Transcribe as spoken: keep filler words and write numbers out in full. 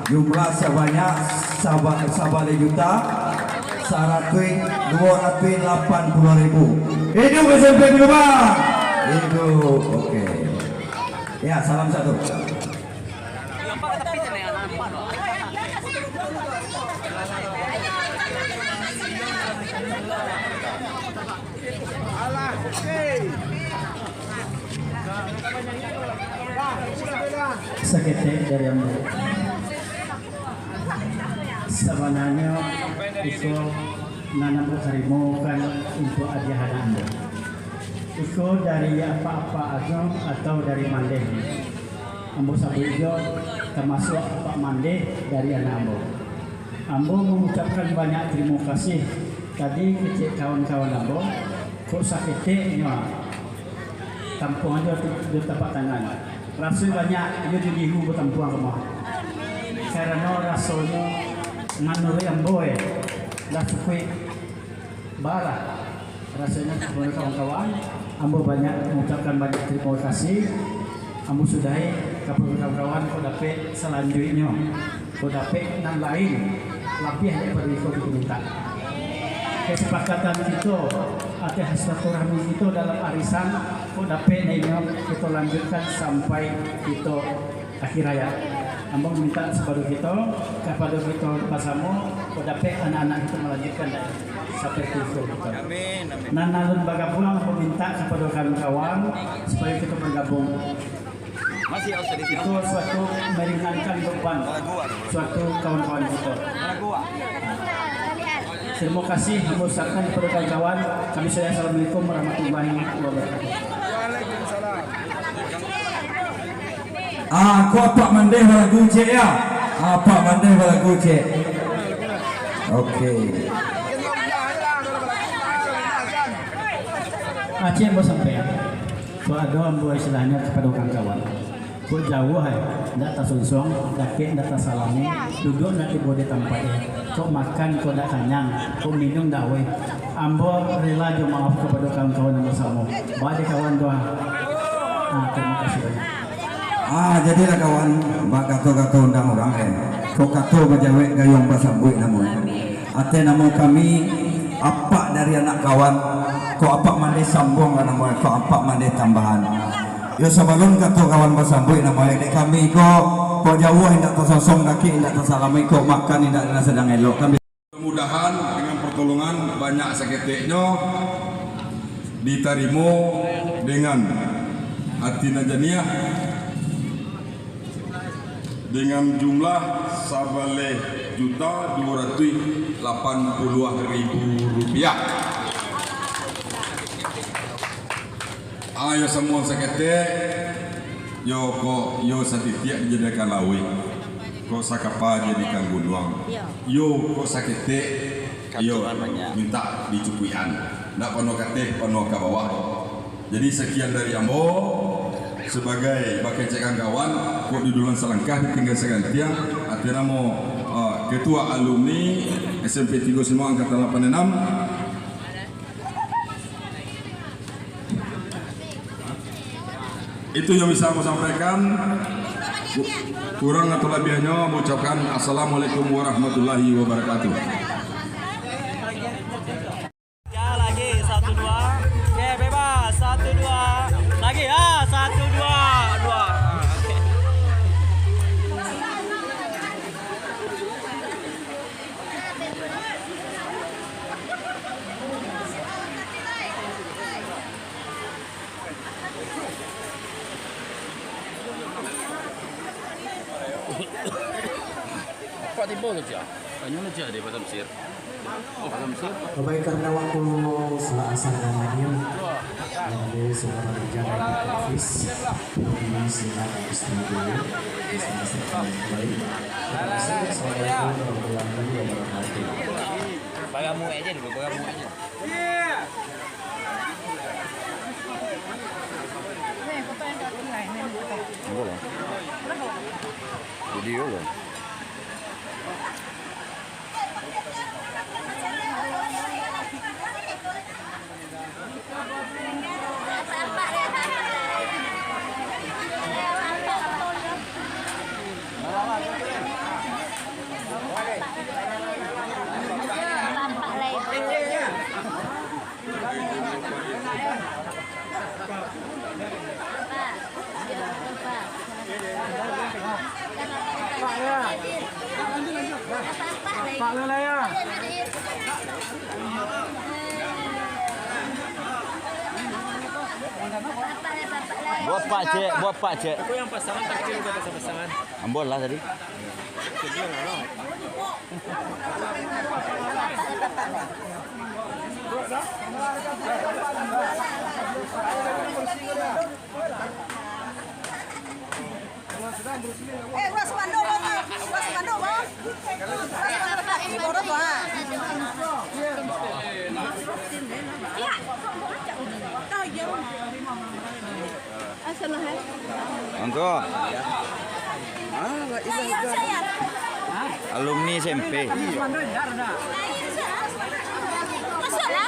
Jumlah sabanyak saba-, sabaleh juta saratuih duo ratuih lapan puluah ribu. Hidup S M P Pinubang! Hidup, oke. Ya, salam satu. Saketek dari ambo. Sabananyo, iko nan ambo tarimokan untuak adiah anak ambo. Iko dari apak-apak Agam atau dari Mandeh. Ambo sabuik juo, tamasuak apak Mandeh dari anak ambo. Ambo mangucapkan banyak tarimo kasih tadi kecek kawan-kawan ambo, kok saketek nyo tampuang jo, jo tapak tangan. Raso banyak iyo jo dihu batampuang rumah. Karano rasonyo manuruik ambo, eh, lah cukuik Balah, rasonyo kepada kawan-kawan, ambo banyak mengucapkan banyak terima kasih. Ambo sudahi kepada kawan-kawan, kok dapek selanjutnyo, kok dapek nan lain, labiah daripada iko diminta. Kesepakatan kito, ateh silaturahmi kito dalam arisan, kok dapek nan inyo kito lanjutkan sampai kito akhir hayat. Ambo minta kepada kito, kepada kito basamo, kok dapek anak-anak kito malanjutkan saperti itu kito. Amin, amin. Nan alun bagabuang, ambo minta kepada kawan-kawan supaya kito bergabung. Masih harus sedikit. Itu suatu meringankan beban suatu kawan-kawan kito. Terima kasih, ambo ucapkan kepada kawan-kawan. Kami saya, assalamualaikum warahmatullahi wabarakatuh. Ah, ko Apak Mandeh balagu ciek, ya? Apak Mandeh balagu ciek. Oke. Aceh ambo sampaian. Ko ado ambo istilahnyo kapado kawan-kawan. Kok jauah, eh, ndak tasonsuang, dakek ndak tasalami, duduak ndak tibo di tampaik, eh. Kok makan, kok ndak kanyang, kok minum ndak auih. Ambo rila jo maaf kapado kawan-kawan nan basamo. Baa dek kawan tu, ah. Ah, terima kasih banyak. Ah, jadilah kawan, bak kato-kato undang urang, eh. Kok kato bajawek gayuang basambuik namo, eh. Ateh namo kami, apak dari anak kawan, kok Apak Mandeh sambuanglah namo, kok Apak Mandeh tambahan. Yo, sabalun kato kawan basambuik namo, dek kami ko, kok jauah indak tasosong, dakek indak tasalami, kok makan indak sadang elok. Kami mudah-mudahan dengan pertolongan banyak saketeknyo ditarimo dengan ati nan janiah. Dengan jumlah sabaleh juta duo ratuih lapan puluah ribu rupiah. Ayo sambuang saketek, yo kok, yo satitiak dijadikan lauik, kok sakapa dijadikan gunuang, yo kok saketek, yo mintak dicukuikan, ndak panuah ka ateh, panuah ka bawah. Jadi, sakian dari ambo, sabagai bakecek kawan, kok di duluan salangkah, ditingga sagantiang, ateh namo, ah, Ketua Alumni S M P Tigo Simo Angkatan lapan enam. Itu yang bisa ambo sampaikan. Ku-, kurang atau labiahnyo, ambo ucapkan Assalamualaikum warahmatullahi wabarakatuh. Ya, lagi, satu, dua. Oke, bebas. Satu, dua. Lagi, ah, satu, dua, dua. Ah, oke. Apak tibo kecek? Tanyo lah cek di Pasar Mesir. Oh, Pasar Mesir. Baik, karena waktu salat asar dan hadir, jadi saudara kerja dari ofis, di sini di studio, di sini kembali. Terima kasih. Assalamualaikum warahmatullahi wabarakatuh. Baramu aja dulu, baramu aja. Enggak lah. Video lah. Buat apa, Cek? Buat apa, Cek? Aku yang pasangan terakhir, udah pasang-pasangan. Ambo lah tadi. Eh, ulah spanduk, Bang. Ulah spanduk, Bang. Ulah spanduk, Bang. Ini bodoh, Bang. Mangko. Alumni S M P. Masuklah.